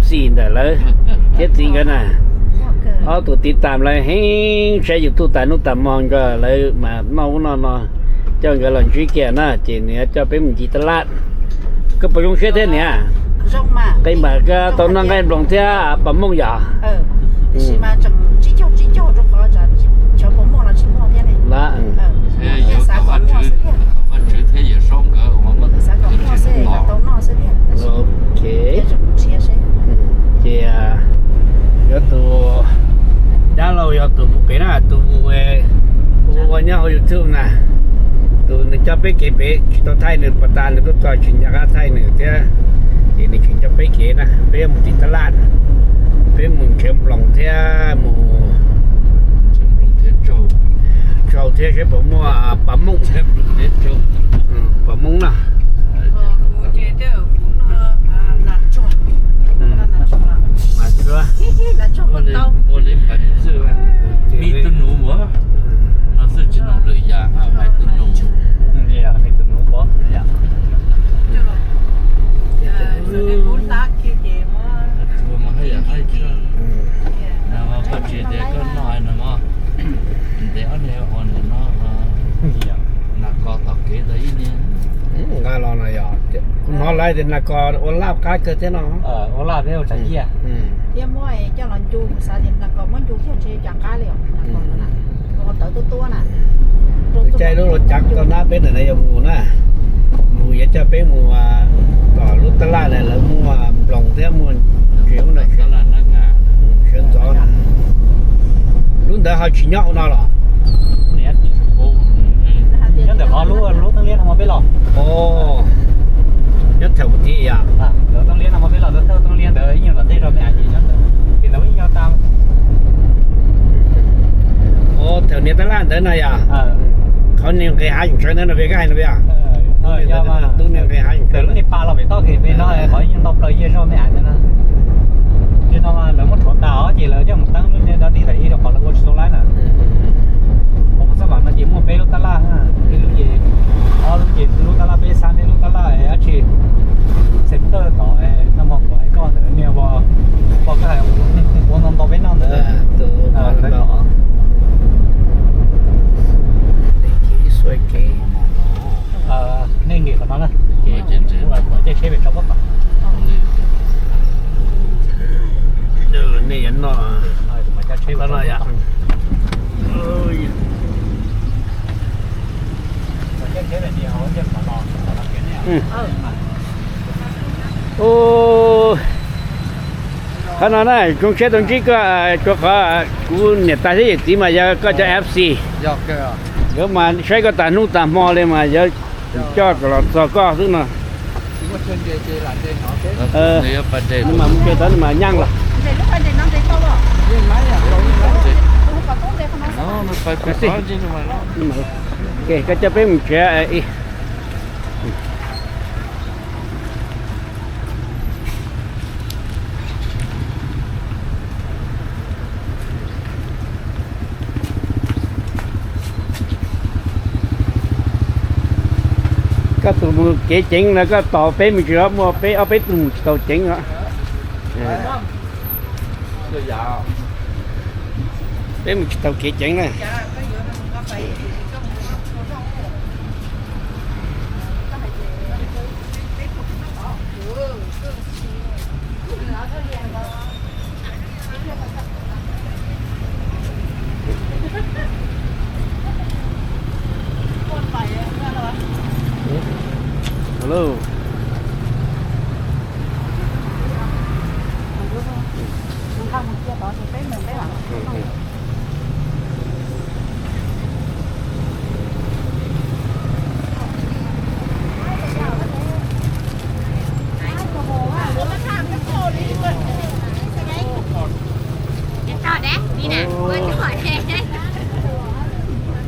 F C ntawm lawv thiab txiv nkawd na. Ob tug tiv tam lawv heev, saib YouTube tas hnub tas hmo nrog lawv mas noj ub noj no, coj nkawd los ntsib kiag na ces nws coj peb mus ncig taj laj. Koj puas zoo siab thiab niam? Qee npam koj tau noj nqaij nploos thiab pas mooj yom? Los, ok. Ces yuav tus dab laug yog tus mus pem na, tus mus ua nyob hauv YouTube na, tus nws coj peb kev pem tsis tau thaij nws pas tas, nws tuaj txog tsis nco qab thaij nws thiab, ces nws tseem coj peb kev na, peb mus tim taj laj, peb mus nrhiav nploos thiab mus tsaug thiab seb puas muaj pas mooj, pas mooj na. Mas tsuag. Ua li, ua li pais ntxwj, me tus nus ua no xwb tsis nug lwm yam, me tus nus, me tus nus ua yam. Tsuag mas haj yam haib tshaj. No mas koj tsis tias koj noj no mas ntev ob niag ua nws no, nas kos tom kev ntawd ib niag. Nqa los no yog kuv hnov lawv tias nas kos ua laj qab kawg thiab no. Ua laj thiab ua tsav ciaj. Thiab muab coj los ncu, xav tias nas kos muab ncu thiaj tsis cas qab li os. Nas kos ntawd tuab tuab na. Caij lub los cav tau nab peb ntawm no yog mus na, mus yuav coj peb mus tom lub taj laj na, lawv muaj nploos thiab muaj tsev ub no, sawv ntxov. Lub ntawd ho tsis nyob ua no los? Nyob ntawm qhov lub, lub teeb liab no mas peb los. Nyob thaum mus tid yog? Lub teeb liab no mas peb los, lub teeb liab ntawd ib nyuag tom ntej zog me a ces nyob ntawd, ces ntawd ib nyuag tas. Thaum niam taj laj ntawd no yog? Qhov niag nqis hav zoov ntawd no, koj hais no yog? Tus niag nqis hav zoov ntawm lub niag pas los pem toj kev pem no, qhov ib nyuag ntau plaws yaj zog me a ntawd no. Ces no lawv muab rhuav tas os, ces lawv coj mus teeb lub niag dog dig tam ib rau qhov lawv ua tsis tau lab na. Qhov mus xab vam no ces muaj peb lub taj laj, peb lub ces, ob lub ces lub taj laj peb xab, peb lub taj laj dab tsi, center tod, no mas kuv hais koj ntawd niag pom koj hais ua ntau ntau peb noj ntawd. Nej nqis qhov no na, ces kuv mam caij tsheb pem tso pob tod. Nej yuav noj, kuv mam caij tsheb pem tso pob tod. Qhov no na, zoo siab tau ntsib koj, rau qhov kuv niam tais thiab yawm txiv mas yog koj cov F C. Yuav mas saib koj tas hnub tas hmo li mas yuav coj kom los txog koj xwb no. Nws mas mus tsev tod nws mas nyaaj los. Koj coj peb mus tsev. Koj tus mus kev ceev no koj tos peb mus tsis muaj, peb ob peb tug mus tsis tau ceev os. Peb mus tsis tau kev ceev na. Hello.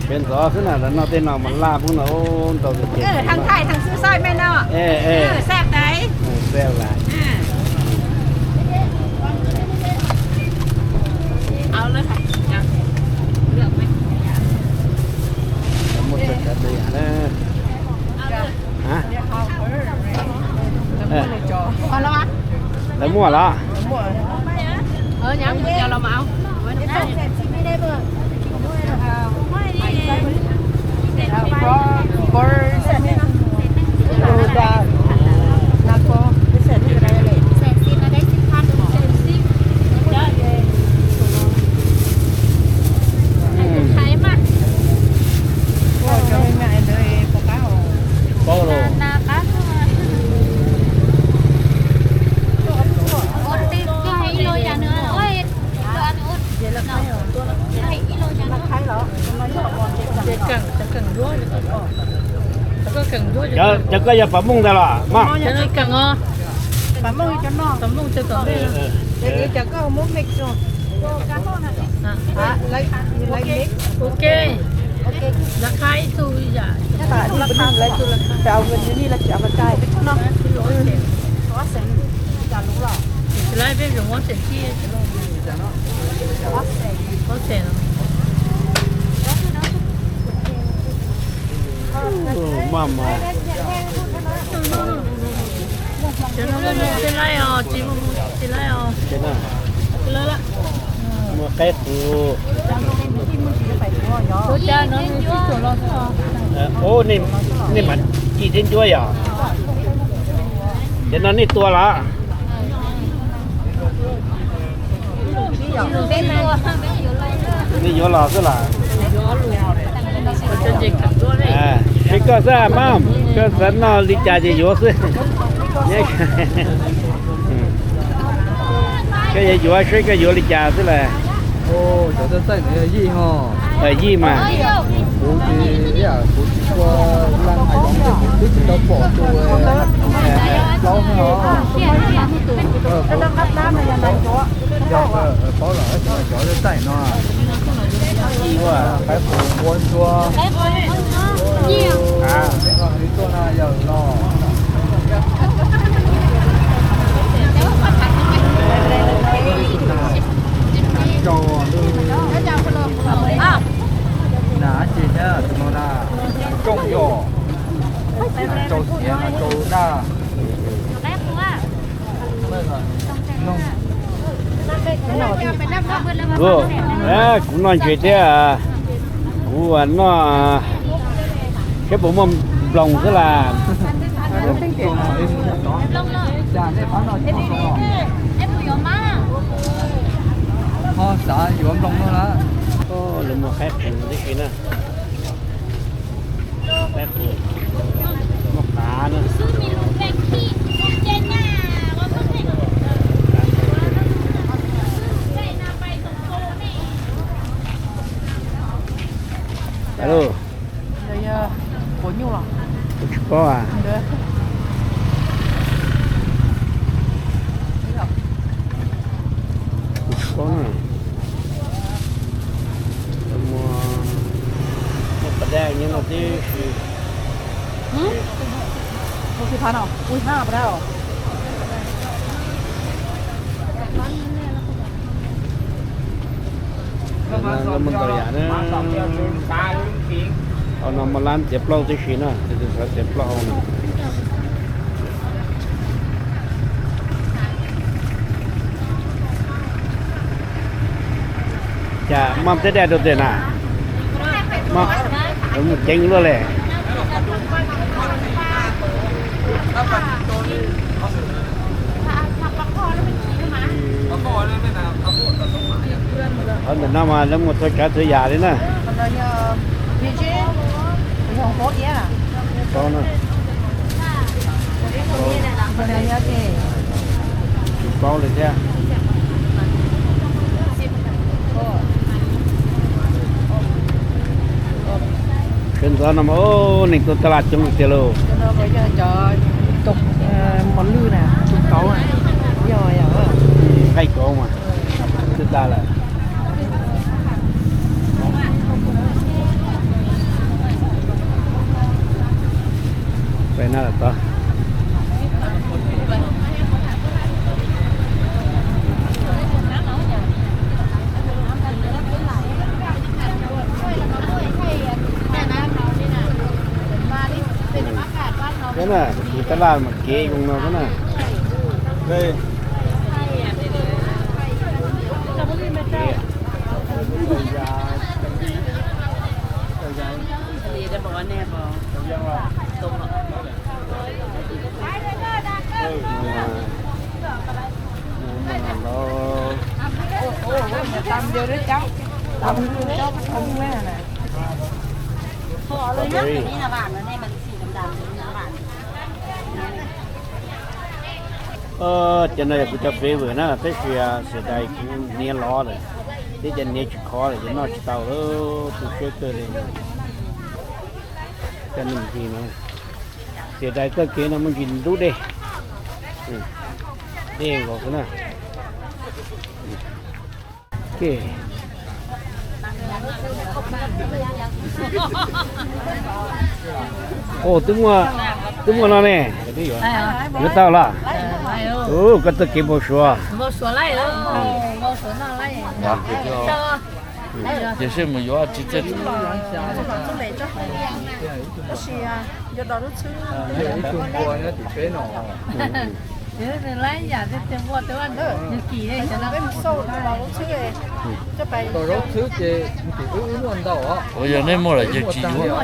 Peb ntxov xwb na, lawv noj tej no mas laj pub no ntau tiag tiag. Thaj thaj thaj xwb xaij me no. Xaij tas. Xaij tas. Lawv muaj los? Cov koj yog pam mooj ntag los mog? Maj mas. Muaj qaib qus. Nej mam ci thiab ncuab yom? Cov no nej tua los? Nej yuav los xwb los? Seb koj xwb mog, koj xav noj li cas ces yuav xwb. Koj yuav yuav seb koj yuav li cas xwb las. Yij mas. Kuv tsis, kuv tsis tshua leej hais ntawd, kuv twb tsis tau pom tus plaub no. Paub lawm, cov txaij no. Qaib qus ua ntsuag. Tuaj na yawm los. Nas tsi thiab tus no na, tsooj yog, nas rau xiav, nas rau daj. Kuv noj ntses thiab, kuv noj, seb puas muaj nploos xwb las. Ho xav yuav nploos no lawm. Lawv muag qaib qus tib si na. Qaib qus, muaj qav na. Alo. Kuv tsis paub a. Kuv tsis paub na. Muaj, muaj pas daj nyob no tib si. Lawv muaj ntau yam na. Hauv no muaj lab txiav plaub tib si na, tus twg xav txiav plaub hauv no. Cas maj teb daj rau tiag na? Mus ceev luaj li. Qhov ntawm no mas lawv muaj txhua tsav txhua yam li na. Paub na. Tsis paub li thiab. Sawv ntxov no mas neeg tuaj taj laj coob tiag lauj. Nqaij kauv mas, twb dag lawm. Peb na lawm tod. Thiab na, tus taj laj mas kev zoo no thiab na. Cov no yog kuv cov favourite na, tab sis xiam dais kuv hniav lov lawm, thiab cov hniav tsis khov lawm ces noj tsis tau lawm, tu siab kawg li. Cov me ntsis no, xiam dais txoj kev no muaj ntsis ntub dej, dej nkaus xwb na. Ua, twb muaj no ne. Yuav tau los? Koj txoj kev npau suav. Ua yog nej muaj lawm ces tsis yuav.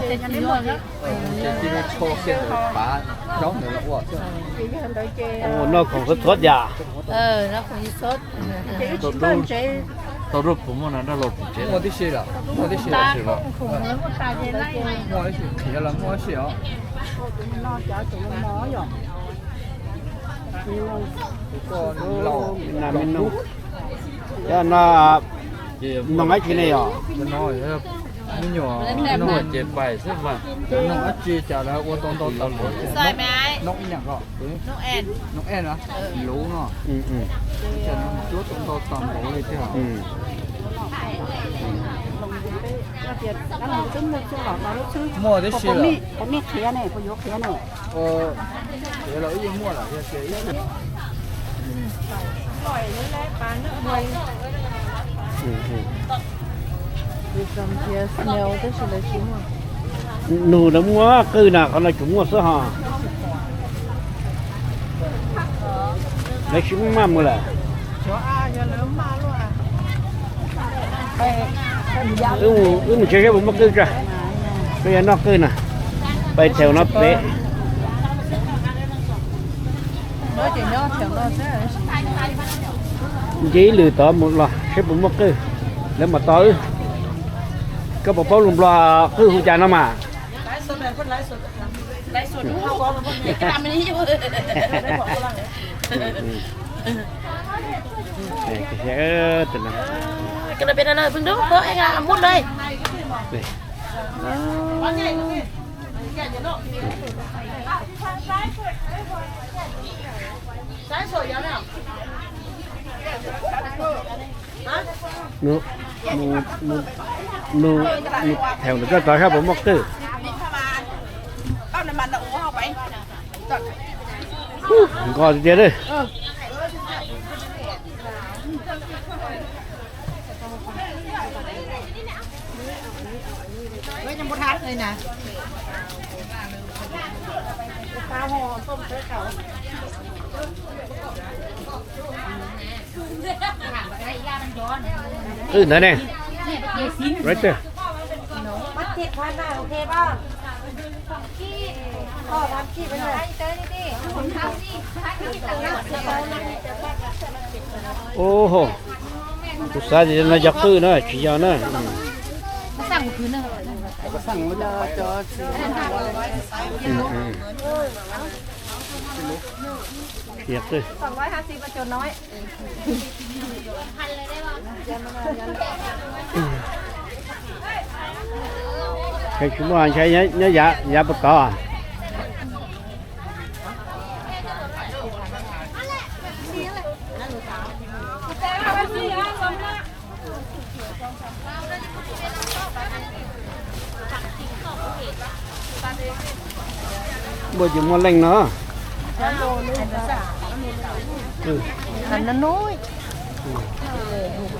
Noj khoom txhob txhob cas. Tau rau phum muaj na, nrog laus phum tsev. Muaj ib si qhiav los muaj ib si os. Cov no noog dab tsi ne yog? Me nyuam noog ces pais xwb mas. Noog dab tsi cas lawv ua tau ntau tau npaum li, noob ib yam ko. Noob ej na, luv no. Cas cuab tau ntau tau npaum li tiag. Muaj tib si lawm. Qhiav los ib yeej muaj lawm, yog tias ib Nug lawv muaj qwj na, qhov no tsuas muaj xwb hos. Lawv tsis muaj maj mus lawm. Wb mus tsev saib puas muaj qwj tso. Peb yuav noj qwj na. Pais theem no pem. Nce ib lwm tod mus los saib puas muaj qwj. Lawv mam tos wb. Koj puas paub lus Nplog qwj hu cas no mas? Nug, nug, nug theem ntawm koj tod saib puas muaj qwj. Nkos tiag tiag. Qwj ntawd ne. Right there. Ov, kuv xav tias no cov qwj na, tsis yog na. Tsis yog qwj. Tsis muaj ntshai nyob yav puag tod. Muaj ces muaj leej no.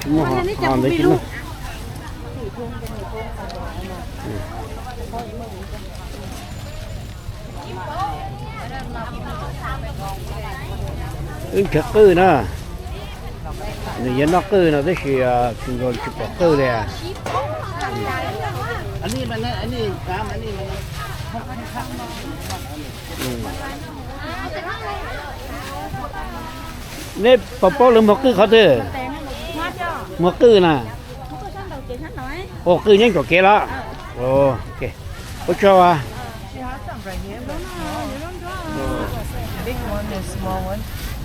Muaj ho ntawd tsis muaj. Wb nrhiav qwj na, nws yuav noj qwj no tab sis tsis nkaus tsis pom qwj li. Neb puas paub lawv muag qwj qhov twg? Muag qwj na. Ua qwj nyob ntawm kev los? Ua tsaug.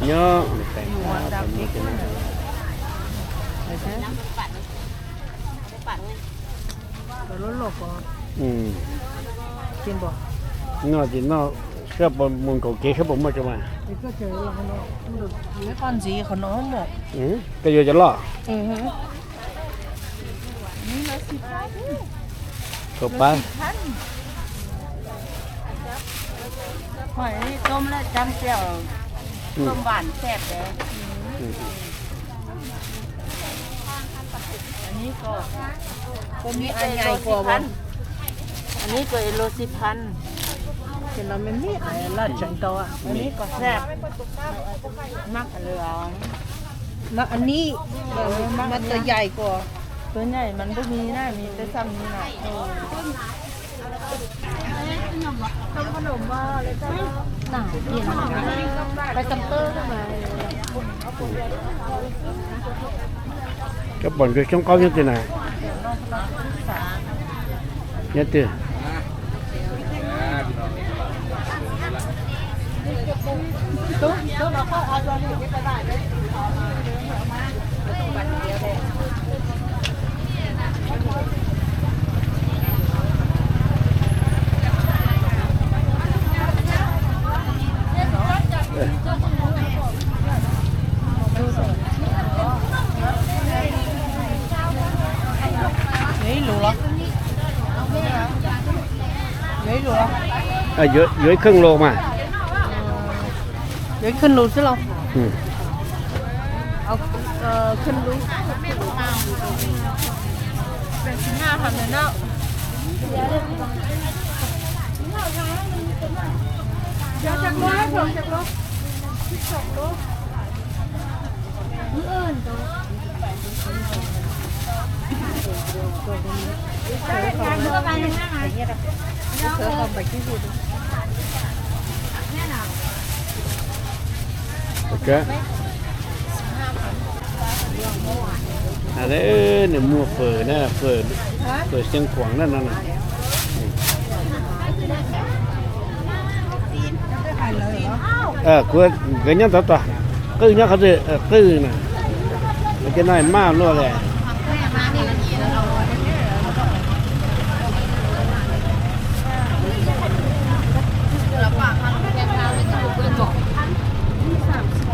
Nyob no ces no, saib puas mus nkaum kev saib puas muaj tso mas. Koj yuav cov loj? Kaum pab. Ib lus xis phab. Ces no me me laj tseem tau. Ib lus xis phab. No ib, mas tawg yaim kuas, tawg yaim mas ntuj mi na, mi tej xam mi na. Koj pom ntsuag xyoob qaub nyob twg na? Nyob twg? Yuav ib lus los? Yuav ib lus los? Yuav ib kheej lus mas. Yuav ib kheej lus xwb los? Kheej lus. Nws muaj fawm na, fawm, fawm xeev khuam na no. Kuv, nkawd nyob tod tod, qwj nyob qhov twg, qwj na. Ces no maj luaj li.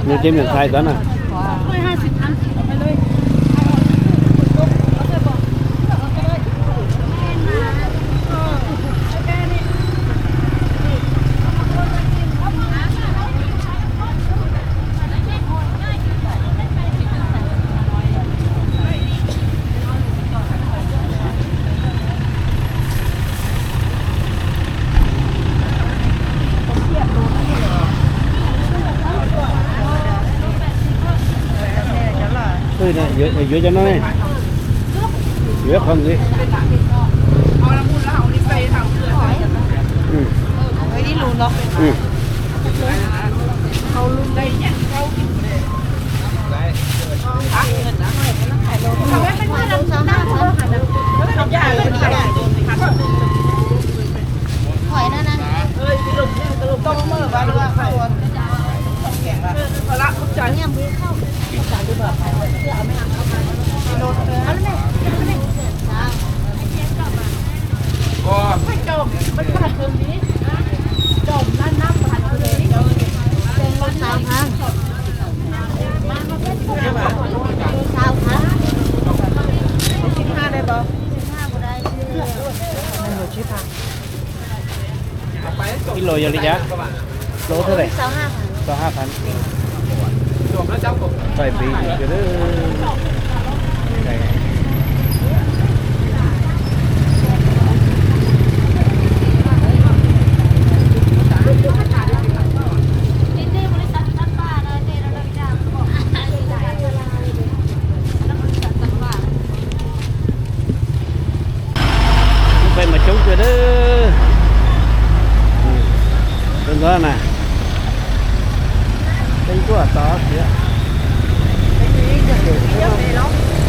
Nws ces mem thais tod na. Yuav cov no, yuav qhov ntxiv. Ib lus no. Ib lus yog li cas? Lus thwb li? Xaus haj phav. Pais npiv li. Na, peb ncuaj tau tiag.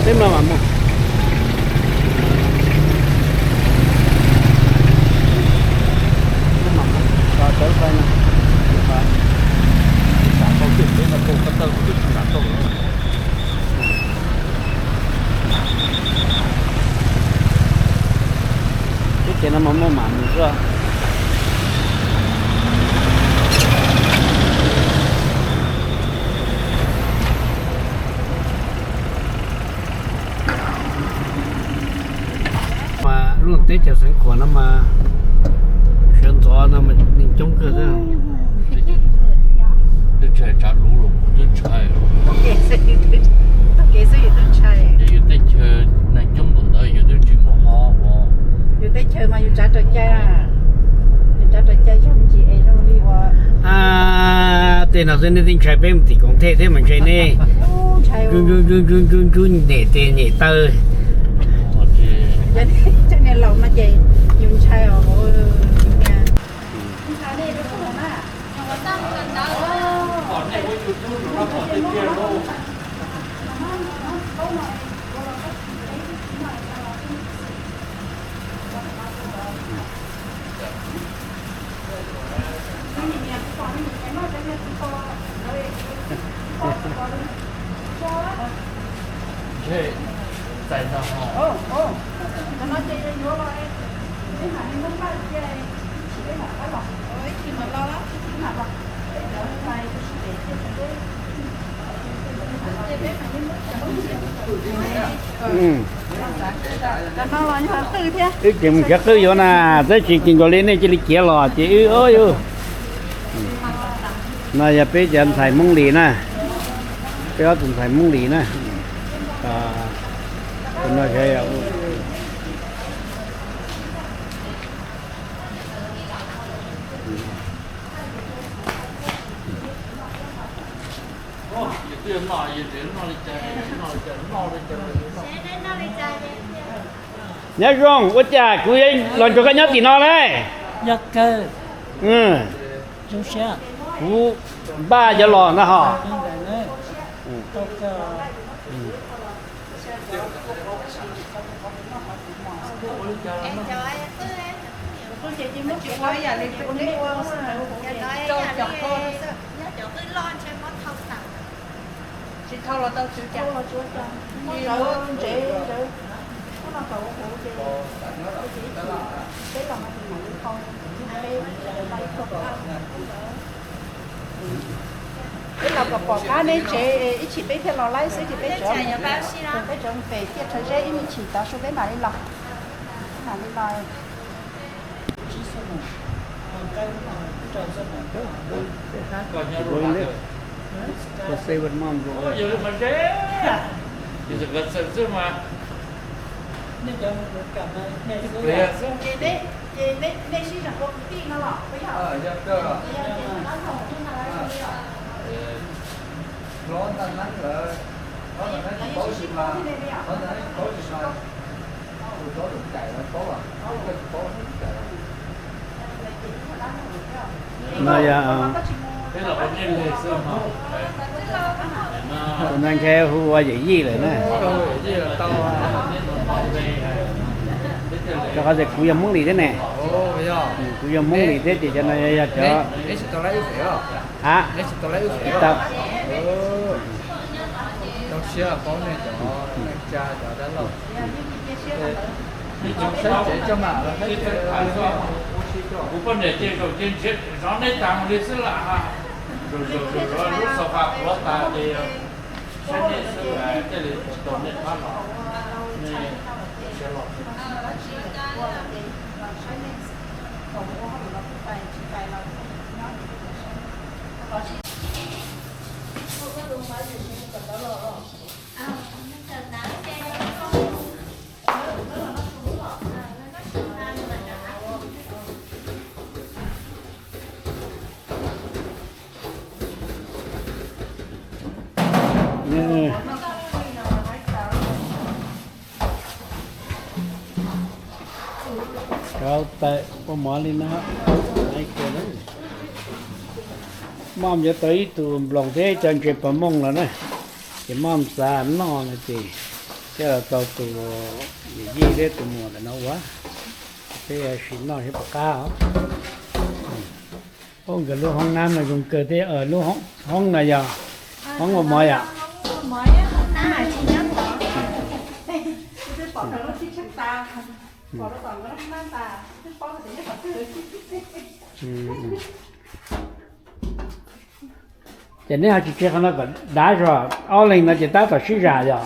Peb mam mus. Peb mam mus tso tawv fais na. Xav tau twj peb no tau ko taw twb tsis xav tau. Tib ces no mas muaj mam mus xwb. Mas lub teb chaws Xeev Khuam no mas sawv ntxov no mas neeg coob kawg thiab. Twb ntshai tsav luv los kuv twb ntshai. Yus teb chaws neeg coob npaum ntawd yus twb tsis muaj qhov uas, yus teb chaws mas yus tsav rau cai, yus tsav rau cai zoo ntsis es zoo li ua. Tej no xwb nej twb ntshai, peb mus tim Koom Thej thiab mas ntshai nej. Ntshai, ntsuj ntsuj ntsuj ntsuj ntsuj, nyem tes nyem taw. Cov niag laus no ces yus ntshai os. Wb ces mus khiav qwj yuav na, tab sis ces nkaus li nej cia li khiav los ces wb, o, yus. No yog peb cov ntxhais Hmoob Lis na, peb ob tug ntxhais Hmoob Lis na. Tus no Nyob zoo, ua cas kuv los nrog koj nyob tim no lauj? Kuv npaj yuav los na ho. Tsis thau los tau, tsis ua cas. Ntsev ntawd, hnub no kom ua huv ces peb los no ces mam li thau, peb los kom pom qab neb tsev ib chim peb thiaj los laib xwb ces peb tseem, peb tseem pem thiaj rhawv zeb ib me chim tov su peb mam li los, mam li los. Ces nej sib zam ua kwv tij no los puas yog? Hlob Ntaj Neeb lawv, Hlob Ntaj Neeb tsis paub tsis mas, Hlob Ntaj Neeb tsis paub tsis mas, tus hlob tus cais lawv paub, koj tsis paub tus cais. No yog tus no ntshe hu ua yawm yij lawm na. Rau qhov tias kuv yog Hmoob Lis thiab ne. Kuv yog Hmoob Lis thiab ces cov no yog cov, a, tsis tau. Kuv poj niam ces zaum ces nrhiav zov neb tag li xwb lam, zaum zaum zaum zov lub xav fas pluav tas ces saib neb xwb, tej li tsis tau neb qab los, neb siab los. Rau tawm ua mov li no, nice kawg lauj. Mom yuav tau ib tug nploos thiab cov ntses pas mooj los na, ces mom xav noj no ces thiaj los tau tus yij thiab tus muam ntawm no ua, peb sim noj seb puas qab os. Ub, nkawd lub hoob nab no zoo kawg thiab, lub hoob no yog hoob ua mov yom? Ces neb ho tsis tseg qhov no kom dav zog, ob leeg no ces tab tom sib zam yom?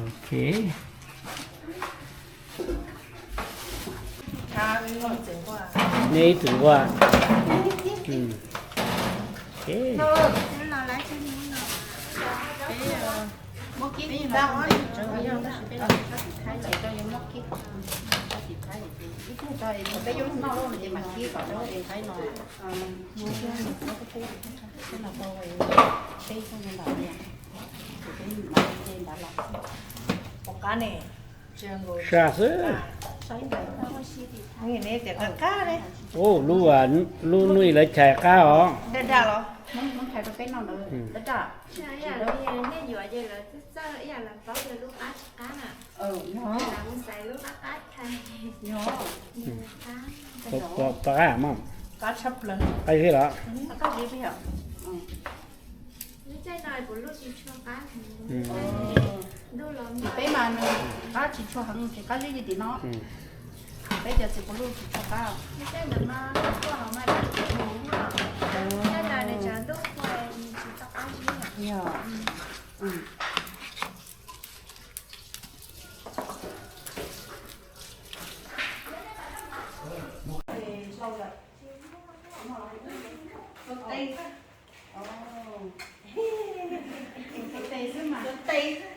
Ok. Neb ib txwm nquaj. Sab xwb. Ub, lub, lub nuj lawv chais qab os. Pov qab mas, qab zib los? Peb mas nws qab tsis tshua heev ces qab zib li tim no. Peb cov txiv puv luj tsis tshua qab.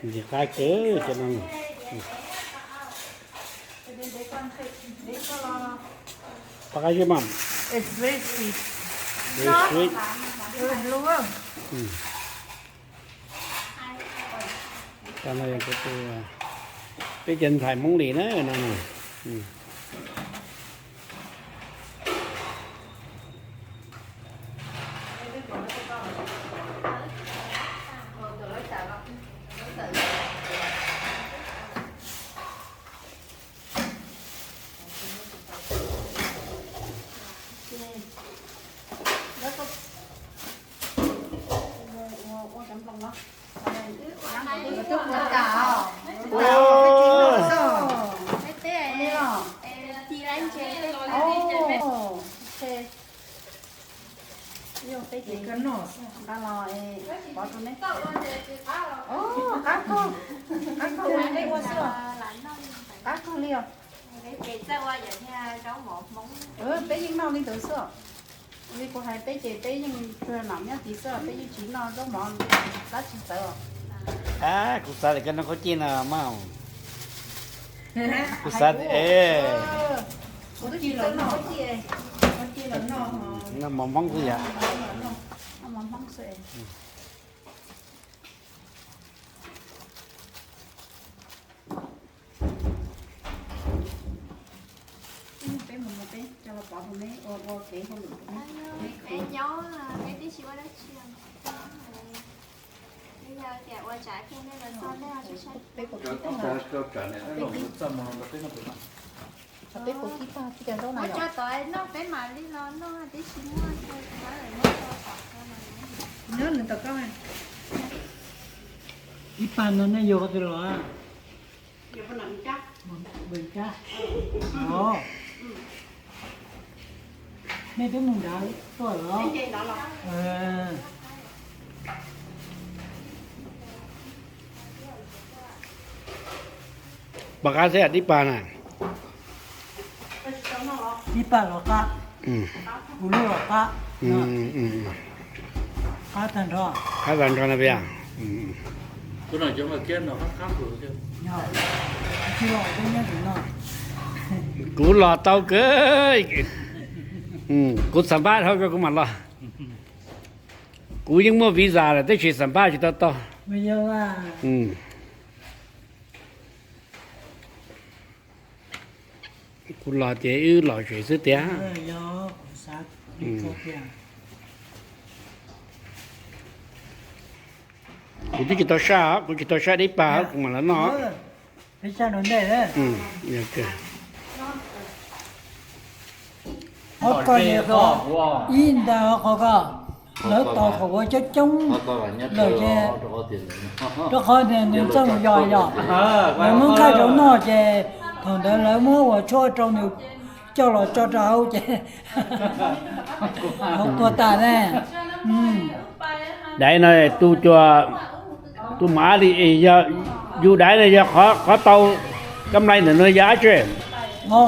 Ntxim qab kawg cov no. Pab qab zib mas. It's very sweet. Very sweet. Blue. Peb cov ntxhais Hmoob Lis na no. Nqa los pov rau neb. Qab kawg, qab kawg ua neb ua xwb, qab kawg li os. Peb yeej noj li ntawd xwb. Li kuv hais peb ces peb yeej tsuag nam nyob tid xwb, peb yeej tsis noj zaub mov dab tsi txawv. Kuv xav tias koj noj khaub cij no mas. Kuv xav tias, kuv twb tsis txawj noj khaub cij, noj mov Hmoob xwb yom. Noj mov Hmoob xwb. Peb mus mus peb coj los pov rau neb ua ua kev hauj lwm rau neb. Nyob peb tib si ua dab tsi? Peb puas kib tag, peb puas kib tag tib co zaub na yom? Nyob nws tom koj. Ib pab no nej yuav qhov twg los? Nej twb mus nrad tuaj los? Pom qab xwb, tib pab na. Tib pab los qab, kuv lub los qab. Qab tag nrho. Qab tag nrho no pia. Kuv los tau kawg. Kuv xam pab dhau kawg kuv mam los. Kuv yeej muaj visa lawm tab sis xam pab tsis tau tau. Kuv los ces wb los zem xwb tiag. Kuv twb tsis tau saj, kuv tsis tau saj dib pag kuv mam los noj. Peb saj rau ntej. Qhov ko, ib ntag qhov ko, lawv tos thaum ua coob coob lawm ces, rau qhov tias nws txawj mus yos yos, lawv muab nqaij rau noj ces thaum ntawd lawv muab ua tshuaj rau nws coj los tso rau hauv ces hauv tuag tas ne. Daiv no tu cua, tu mam li, yus daiv no yog qhov tau kab nplai ntawm no yog dab tsi?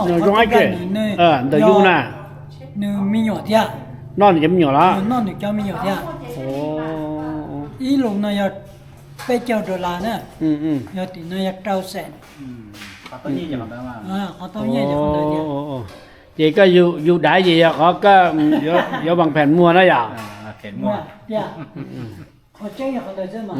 Zoo dab tsi? Ntawm yus na. Nws me nyuam thiab. Noj nws cov me nyuam los? Noj nws cov me nyuam thiab. Ib lus no yog peb caug dollar na, yog tim no yog rau xees. Qhov tau nyiaj yog qhov ntawd thiab. Ces koj yus daiv ces yog qhov koj yuav vas phem muag na yom? Tiag, qhov tseeb yog qhov ntawd xwb mas.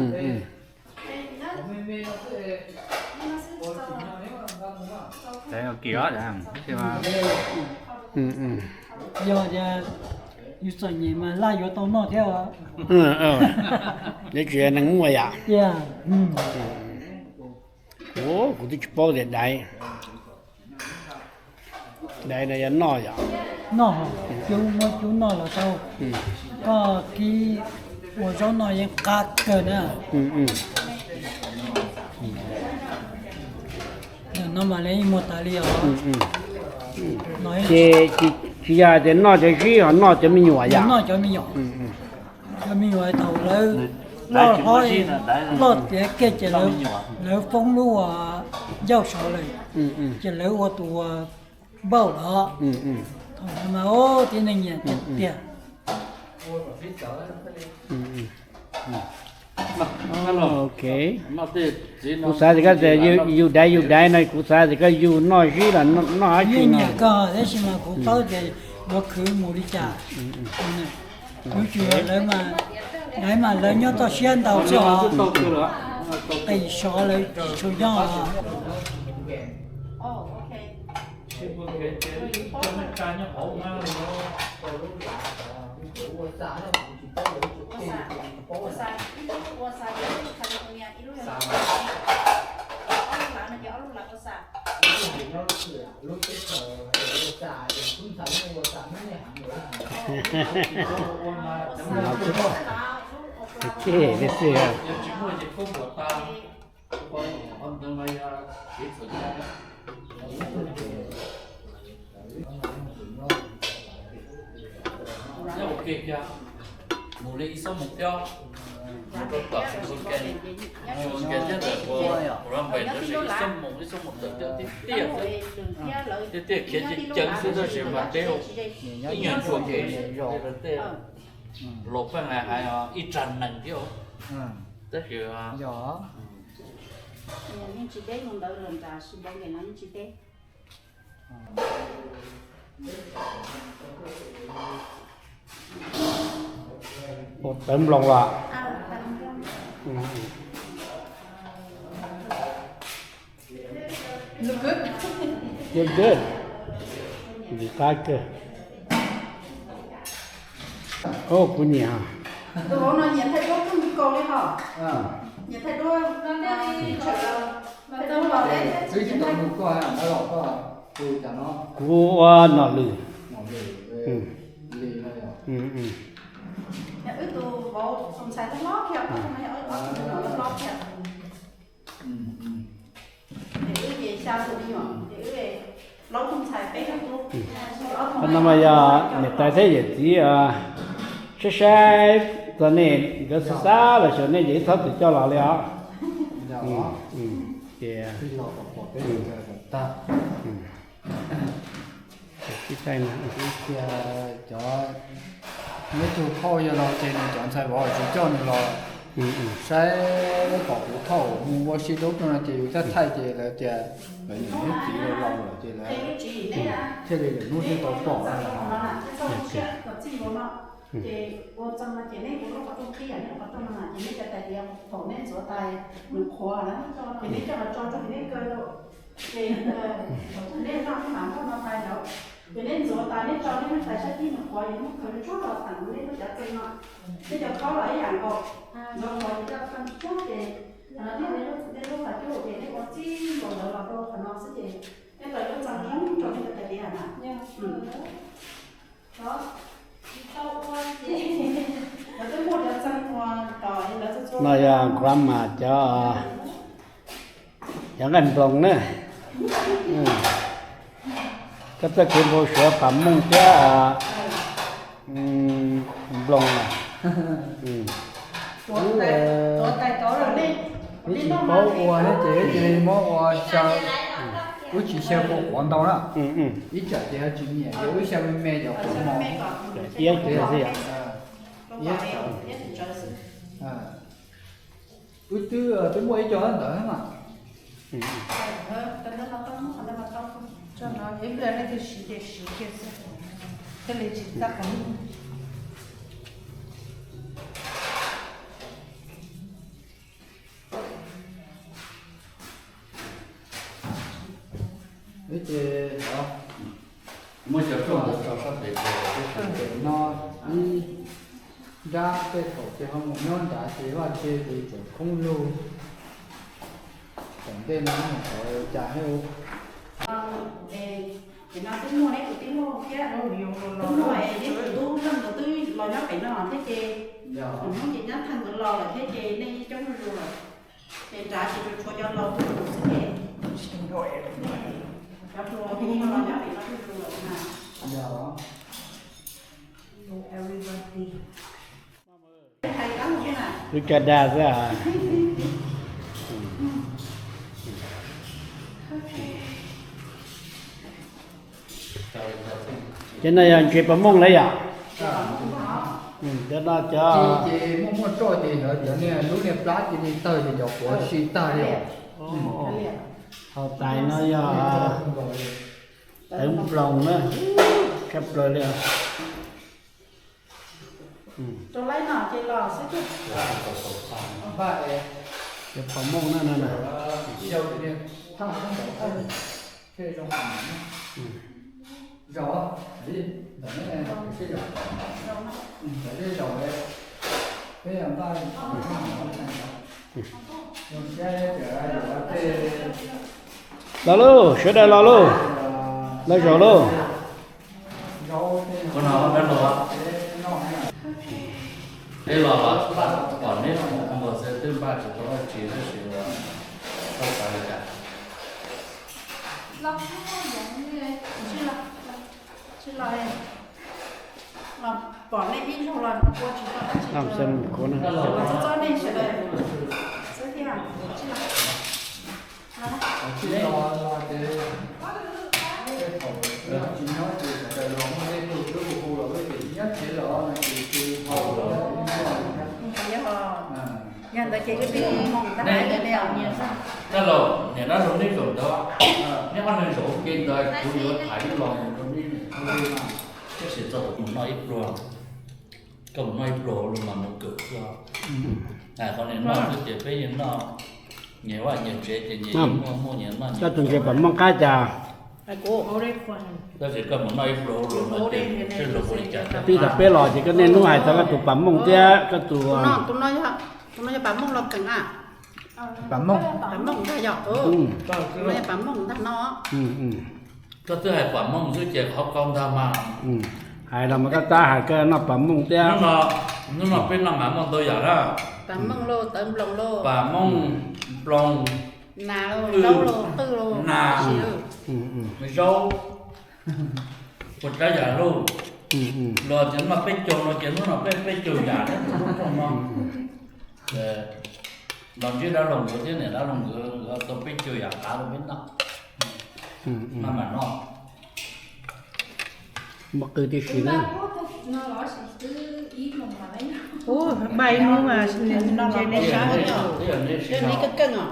Yog tias yus txom nyem mas laj yuav tau noj thiab. Nws tsis yog neeg muaj yom. Tiag. Kuv twb tsis paub tias daiv, daiv no yog noj yom? Noj, cub, muab cub noj los tau. Koj kib ua zaub noj yeej qab kawg na. Ntawm no mas lawv yeej muag tas li os. Ces tsis yog tias noj cov zib ho noj cov me nyuam yom? Noj cov me nyuam. Cov me nyuam thaum lawv loj hlob, loj tiav kiag ces lawv foob lub ncauj saud lawm, ces lawv ua tus npauj los. Thaum ntawd mas tib neeg nyiam tiag tiag. Kuv xav tias koj tias yus daiv yus daiv no, kuv xav tias koj yus noj zib los noj dab tsi no. Nyiam koj tab sis mas kuv paub tias yuav khwv mus li cas. Yuav tsum yog lawv mas, daiv mas lawv nyob toj siab ntau xwb os. Qis sov lawv tsis tshua nyob. Mus li ib xuab moos thiab, mus rau tom Sheboygan, Sheboygan thiab ntawm Rongbay ntawd ib xuab moos, ib xuab moos tawm thiab tiag tiag, tiag tiag khiav ceev ceev xwb tab sis mas deb ib nyuag ntsuag kev tej laus pheej hais hais ib tsag nees thiab tab sis Tawv nploos los? Good, good. Nqis qab kawg. Kuv nyiam. Kuv ua nom lwm. Qhov no mas yog niam tais thiab yawm txiv saib saib txog nej nkawd xav xav los xyuas nej ces ib txhob txwm coj los li os. Ces cov neb tug phauj yog los ces nws cov ntxhais vauv tsis coj nws los saib kom kuv thaum mus ua si dub rau no ces yus thiaj thaij ces lawv tias lawv niam lub txiv los laus lawm ces lawv thiaj li lwm hnub thiaj tau pom no. Ces ua txog no ces neb kuv lub qhov rooj qhib, neb qhov rooj no ces neb cov tais tias thaum neb ntxuav tais nws qhuav na, ces neb coj los tso rau neb kaw rau. Ces nej noj ib mam noj no pais ntawd, ces nej ntxuav tas nej tso nej lub tais sab cib nws qhuav, yog muab khaws tsuag los tham nej lub cov txeeg no, nej cov khob los ib yam nkaus, ntxuav qhuav ces coj txeeg tsuag ces, nej lub, nej lub tais cub ces nej ua txij nkaus ntawd los rau qhov no xwb ces nej tau lub txeeg zoo rau nej cov tais diav na. No yog grandma cov, cov nqaij nploos na. Koj txoj kev npau suav pam mooj thiab nploos. Wb tsis paub ua thiab ces wb cia li muab ua xyaw, wb tsis xyaw quav quav ntau na. Ib tsam ces ho tsis nyiam ces wb xyaw me me cov quav mos. Iab, iab tsawv. Wb twb, twb muaj ib co ntawd mas. Ces muab cov rooj ntawd tso sab pem, no ib nrab tej thaum ces ho mus nyob nrad ces vaj tse ces tseem khoob lug. Tom ntej no mus tod cas thiab. Ces no twb muaj neb tus tij laug thiab, twb muaj es neb tus tub leej ntawd twb los nyob pem no thiab ces, Hmoob ces nyab theej ntawd los lawm thiab ces nej coob zuj zus lawm. Ces nrad ces tsuas tshuav cov laus zuj zus xwb ces, cov hluas los nyob pem no zuj zus lawm na. Wb caj dab xwb. Ces no yog ntses pas mooj lawm yom? Cov no cov, ces muaj muaj roj ces ntawd cov niag lub niag plab ces niag tawg ces cov quav si tag li. Hauv tais no yog tawv nploos na, tshaj plaws li. Rau laib no ces los xwb tiag. Cov pas mooj na no na. Los lauj, sawv daws los lauj, los zaum lauj. Ua no dab laug, peb los pom neb mus xwb twb npaj tsis tau dab tsi tab sis tau xav li cas. Pom nej ib zaug los ua tsis tau dab tsi, txob txob nej sawv daws xwb thiab. Yog ntawd ces wb twb moom tab hais li os. Dab laug, niam dab laug neb zaum ntawd, neb ob leeg zaum ua ke ntawd kuv yuav tham ib los mus rau neb. Tab sis txog tus mus noj ib pluag, koj mus noj ib pluag ua luaj mas mus kawm xwb. Hais qhov niam noj xwb ces peb yeej noj, nyias vaj nyias tsev ces nyias muaj muaj nyias noj. Koj tus ntses pas mooj qab cas? Tab sis koj mus noj ib pluag ua luaj no ces seb luag ua li cas. Pib thaum peb los ces koj niaj hnub hais txog koj tus pas mooj thiab koj tus, tus no yog pas mooj los kees a? Pas mooj, pas mooj ntag yog, tus no yog pas mooj ntag no. Koj twb hais pas mooj xwb ces qhov koj ntag mas. Hais los mas koj tab hais koj noj pas mooj thiab. Hnub no peb noj mas mooj ntau yam na. Pas mooj lauj, tawv nploos lauj, pas mooj, nploos, nas lauj, zaub lauj, qwj lauj, nas, zaub, puas tsav yam lauj. Los ces noj peb caug no ces hnub no peb peb caug yam thiab tus tub rooj no. Los ntsib dab laug nkawd thiab niam dab laug nkawd, nkawd tau peb caug yam qav rau peb noj. Maj mam noj. Muaj qw tib si na. Ub, npaj ib hnub mas ntshe neb sab, neb keej keej os.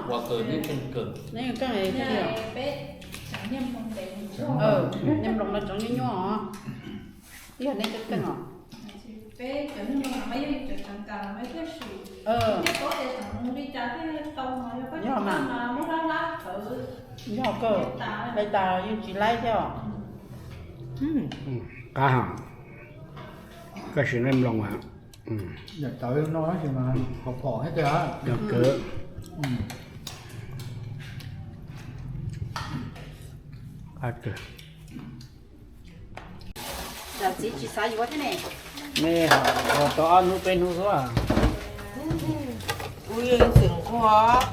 Neb keej keej, niag nploos no tseem nyuaj nyuaj os. Yog neb keej keej os. Yog mas. Yog kawg, nqis tas yeej tsis laib thiab. Qab ha, koj sim nqaij nploos a. Yam tawv no tab sis mas phom phom thiab tiag. Yog kawg. Txiv tsis xav yuav thiab ne. Nej ua tau ob hnub peb hnub xwb. Kuv yeej tseem nquag.